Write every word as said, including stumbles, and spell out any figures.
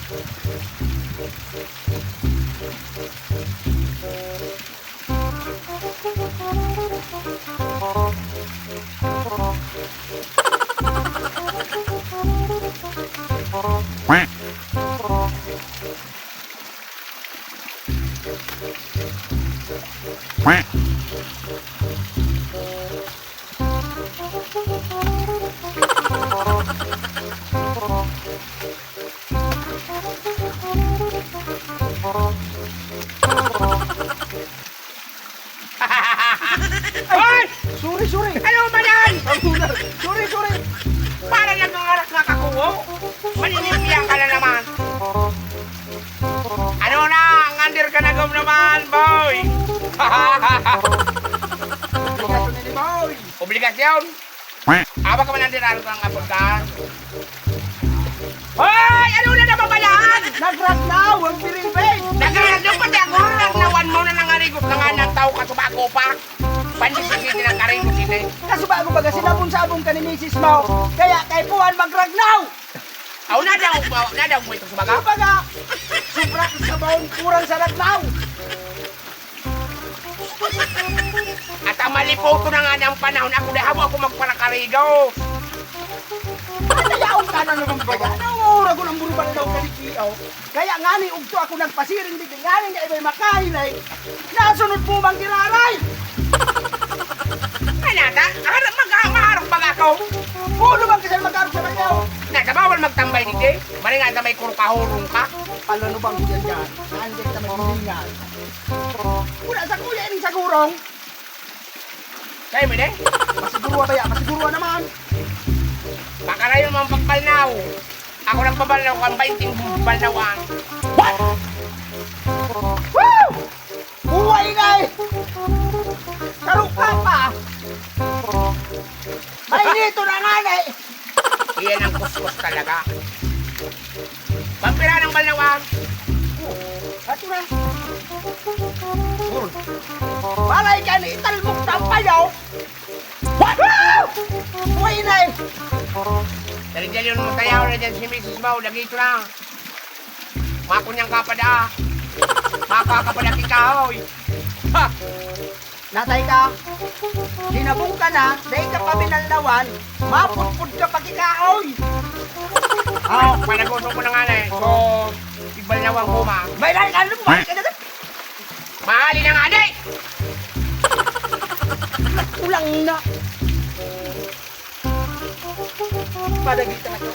Ay! Sorry, sorry. Ano man yan? Sorry, sorry. Para lang ang arak na kakuho. Maninimpiyan ka na naman. Ano na, ang under ka na gom naman, boy. Obligasyon ni boy. Obligasyon? Aba ka man ang diraro kang apod ka. Hoy! Ano na nababalaan? Nagragnaw ang Biring Babe! Nagragnaw pati ang ragnawan mo na nangarigot na nga ng tao ka subago pa. Pandisisiti ng karigot ini. Kasubago baga sinabon-sabon ka ni misis mo. Kaya kaipuhan magragnaw! Aw, nadaog mo, nadaog mo itong subaga? Baga, sobra sa baon, kurang sa ragnaw. At ang malipoto na nga ng panahon, ako na habo ako magparakarigo. Ay, nayaon ka na naman ba yan? Ang ora ko ng burubal daw kalikiaw. Kaya nga ni ugto ako nagpasiring digdi nga ni nga iba'y makahinay. Nasunod mo mang giraray! Ay, nata, harap mag-, maharap pag ako. Ulo bang kasi mag-arog sa bayaw? Nata, bawal magtambay digdi. Maringan sa may kurukahurong ka. Alam mo bang diyan yan? Saan diyan ka maghihingal? Wala sa kuya ining sagurong. Kayo mo, de? Masiguro ba yan? Masiguro naman. Pakarayo mo ang pagbalnaw. Ako nagbabalnaw, ang bainting balnawan. What? Woo! Buhay na eh! Karuka pa! Mainito na nga na eh! Iyan ang kuskus talaga. Pampira ng balnawan. Ato na. Good. Malay ka ni italmok na ang payaw. What? Woo! Buhay na eh! Dali-dali mo tayaw na dyan si misis mo. Lagi ito na. Makunyang kapada. Makakapada kita, hoy. Ha! Natay ka. Linabong ka na, dai ka pa binalnawan, mapudpud ka pa kikahoy. Ah, panagutom ko na nga na eh. So, igbalnawan ko, ma. May lang, ano, kumain ka na. Mahali na nga, di! Kulang na. Padagita na to.